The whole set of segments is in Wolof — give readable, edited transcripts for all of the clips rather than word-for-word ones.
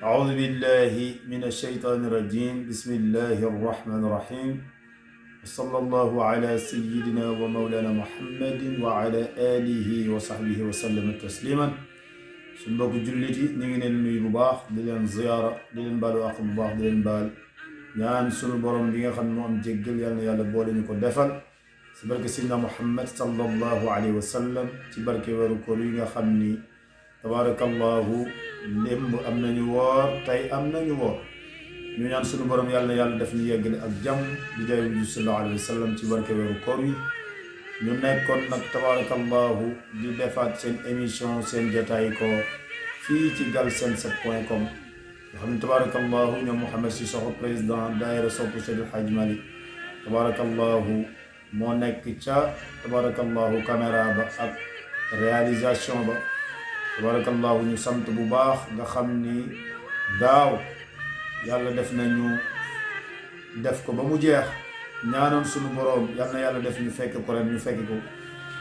أعوذ بالله من الشيطان الرجيم بسم الله الرحمن الرحيم وصلى الله على سيدنا ومولانا محمد وعلى آله وصحبه وسلم تسليما سنبوك جلتي نيغي نوي بو باخ دي لين زياره دي لين بالو اخ بو باخ دي لين بال ñaan sunu borom bi nga xam mo am jéggal yalla yalla boole ñu ko defal ci barke sidna Muhammad sallallahu alayhi wa sallam ci barke weeru koor yi nga xam ni tabarakallahu lemb am nañu woor tay am nañu woor ñu ñaan sunu borom yalla yalla def ñu yeggale ak jàmm di jaay bi sallallahu alayhi wa sallam ci barke weeru koor yi ñu nekkon nak tabarakallahu di defaat seen émission seen jotaay ko fii ci galsen7.com xam tabarakallahu ñoom Mouhamed Cissokho président daayira soppu Seydi El Hadji Malick tabarakallahu moo nekk ca tabarakallahu caméra ba ak réalisation ba tabarakallahu ñu sant bu baax nga xam ni daaw yàlla def nañu def ko ba mu jeex ñaanoon sunu borom yal na yàlla def ñu fekk ko ren ñu fekk ko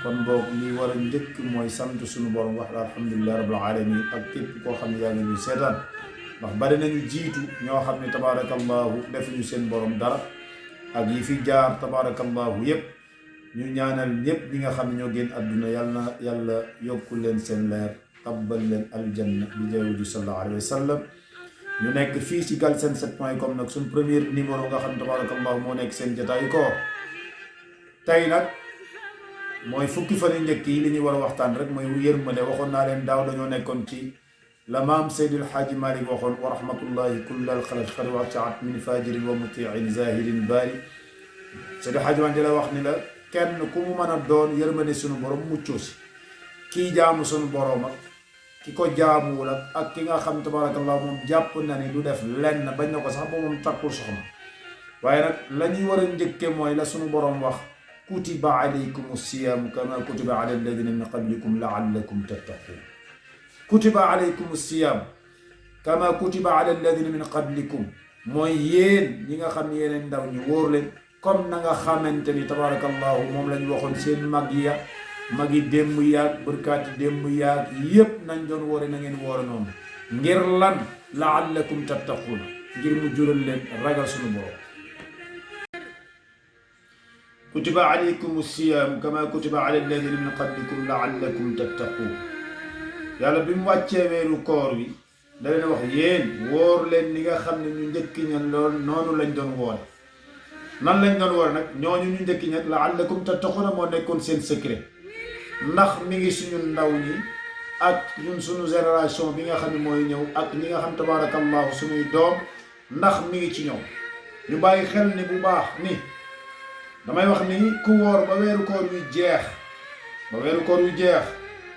kon boog li war a njëkk mooy sant sunu borom wax alhamdulillahi rabbil alamin ak képp koo xam ne yaa ngi ñuy seetaan ndax bari nañu jiitu ñoo xam ne tabarakallahu defuñu seen borom dara ak yi fi jaar tabarakallahu yépp ñu ñaanal ñépp ñi nga xam ne ñoo génn àdduna yàlla na yàlla yokku leen seen leer tabbal leen aljanna bi jawdi sallallahu alayhi wa sallam ñu nekk fii ci galsen7.com nag suñ premier numéro nga xam ne tabarakallahu moo nekk seen jotaayu koor tey nag mooy fukki fan yu njëkk yi li ñuy war a waxtaan rek mooy yërmande waxoon naa leen daaw dañoo nekkoon ci la maam Seydi El Hadji Malick waxoon wa rahmatullahi kullal xalaq xar wasiat min fajirin wa mutiin zahidin bari Seydi El Hadji Malick di la wax ni la kenn ku mu mën a doon yërmande sunu borom muccoo si kii jaamu sunu borom ak ki ko jaamuwul ak ki nga xam tabarakallah moom jàpp na ni du def lenn bañ na ko sax ba moom takkul soxna waaye nag la ñuy war a njëkke mooy la sunu borom wax kutiba alaykum siyam kama kutiba ala alladina min qablikum laallakum tattaqun kutiba alaykum siyam kama kutiba ala alladina min qablikum mooy yéen ñi nga xam ne yeneen ndaw ñi wóor leen comme na nga xamante ni tabarakallahu moom lañ waxoon seen mag ya magi démb yaag bërkaati démb yaag yépp nañ doon woore na ngeen woore noonu ngir lan laallakum tattaquna ngir mu jural leen ragal sunu borom kutiba alaykum siyam kama kutiba ala alladina min qablikum laallakum tattaqun yàlla bi mu wàccee weeru koor wi da leen wax yéen wóor leen ni nga xam ne ñu njëkki ñan lool noonu lañ doon woore nan lañ doon woore nag ñooñu ñu njëkki ñan laallakum tattaquna moo nekkoon seen secret ndax mi ngi suñu ndaw ñi ak ñun suñu génération bi nga xam ne mooy ñëw ak ñi nga xam tabarakallahu suñuy doom ndax mi ngi ci ñëw ñu bàyyi xel ni bu baax ni damay wax ni ku woor ba weeru koor wi jeex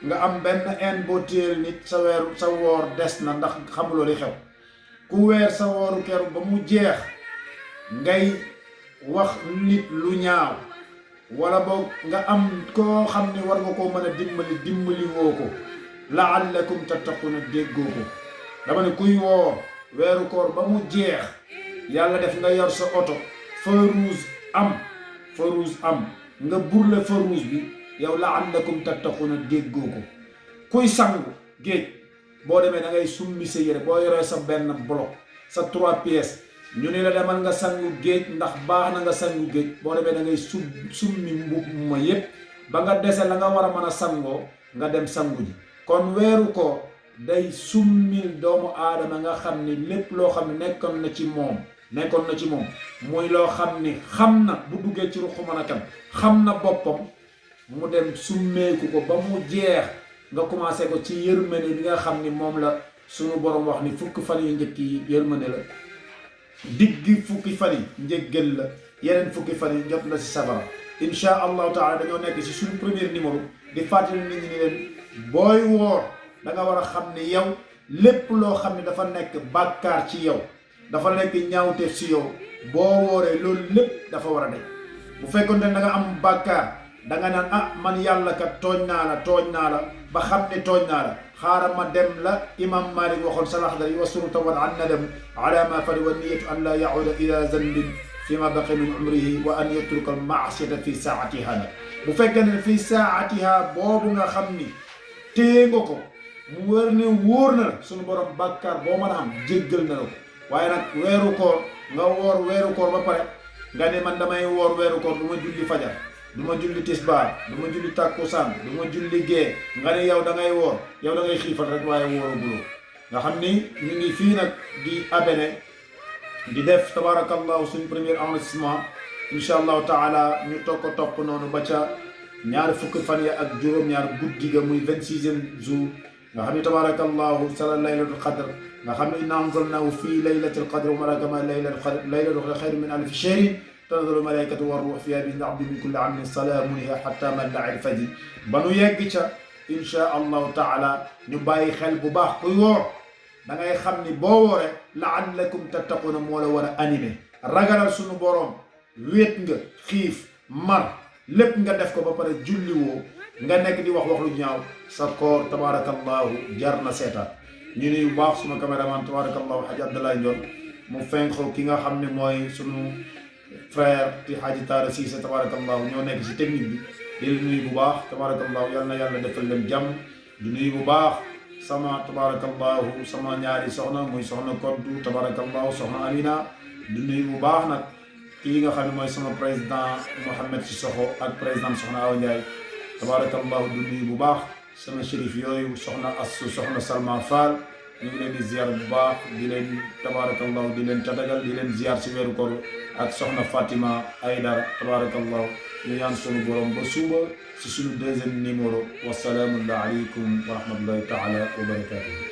nga am benn en boo téel nit sa woor des na ndax xamuloo li xew ku weer sa wooru keru ba mu jeex ngay wax nit lu ñaaw wala boog nga am koo xam ne war nga koo mën a dimbali woo ko laallakum tattaquna déggoo ko dama ne kuy woor weeru koor ba mu jeex yàlla def nga yor sa oto feu rouge am nga burle feu rouge bi yow laallakum tattaquna déggoo ko kuy sangu géej boo demee da ngay summi sa yére boo yoree sa benn bloc sa 3 pièces ñu ne la demal nga sangu géej ndax baax na nga sangu géej boo demee da ngay summi mbub ma yépp ba nga dese la nga war a mën a sangoo nga dem sangu ji kon weeru ko day summil doomu aadama nga xam ni lépp loo xam ne nekkoon na ci moom muy loo xam ni xam na bu duggee ci ruqu mën a kan xam na boppam mu dem summeeku ko ba mu jeex nga commencé ko ci yërmande bi nga xam ni moom la sunu borom wax ni fukki fan yu njëkk yi yërmande la diggi fukki fan yi njëggal la yeneen fukki fan yi jot la si safara insha allahu taala dañoo nekk si suñu premier numéro di fàttali nit ñi ni leen booy woor da nga war a xam ni yow lépp loo xam ne dafa nekk bàkkaar ci yow dafa nekk ñaawteef si yow boo wooree loolu lépp dafa war a nekk bu fekkoon ne da nga am bàkkaar da nga naan ah man yàlla kat tooñ naa la ba xam ne tooñ naa la xaaral ma dem la imam Malik waxoon salaxdari wa surutawan an nadam ala ma fari wa niyatu an la yauda ila zanbin fi ma baqi min umrihi wa an yatruka al maasiyata fi saatiha bu fekkee ne fi saatiha boobu nga xam ni téye nga ko mu wër ni wóor na suñu borom bàkkaar boo mën a am jéggal na la ko waaye nag weeru koor nga woor weeru koor ba pare nga ne man damay woor weeru koor du ma julli fajar du ma julli tisbaar du ma julli tàkkusaan du ma julli gee nga ne yow da ngay woor yow da ngay xiifal rek waaye wóoro guloo nga xam ni ñu ngi fii nag di abene di def tabarakallahu suñ premier enregistrement insha allahu taala ñu toog ko topp noonu ba ca ñaar fukki fan ya ak juróom-ñaar guddi ga muy 26e jour nga xam ni tabarakallahu sala laylatul qadr nga xam ne inna anzalnahu fii laylatil qadr wa ma adraka ma laylatul qadr laylatul qadr xayrun min alfi shahrin tanazzalu malaikatu war ruux fiha bi izni rabbihim min kulli amrin salaamun hiya hatta matla'il fajr ba nu yegg ca insha allahu taala ñu bàyyi xel bu baax kuy woor da ngay xam ni boo wooree la'allakum tattaquna moo la war a animé ragalal sunu borom wéet nga xiif mar lépp nga def ko ba pare julli woo nga nekk di wax lu ñaaw sa koor tabarakallahu jar na seetaat ñu nuyu bu baax suma caméraman tabarakallahu Hadji Abdoulaye Ndione mu fenko ki nga xam ne mooy sunu frère di Hadji Tara Cissé tabarakallahu ñoo nekk si technique bi di leen nuyu bu baax tabarakallahu yal na yàlla defal leen jàmm di nuyu bu baax sama tabarakallahu sama ñaari soxna muy soxna Koddu tabarakallahu soxna Amina di nuyu bu baax nag kii nga xam ne mooy sama président Mouhamed Sissoko ak président soxna Awa Ndiaye tabarakallahu di nuyu bu baax sama shérif yooyu soxna Assu soxna Salma Fall ñu ngi leen di ziar bu baax di leen tabarakallahu di leen tatagal di leen ziar si weeru koor ak soxna Fatima Aydara tabarakallahu ñu ñaan sunu borom ba suba si sunu deuxième numéro wasalaamu aleykum wa rahmatullahi taala wa barakatuh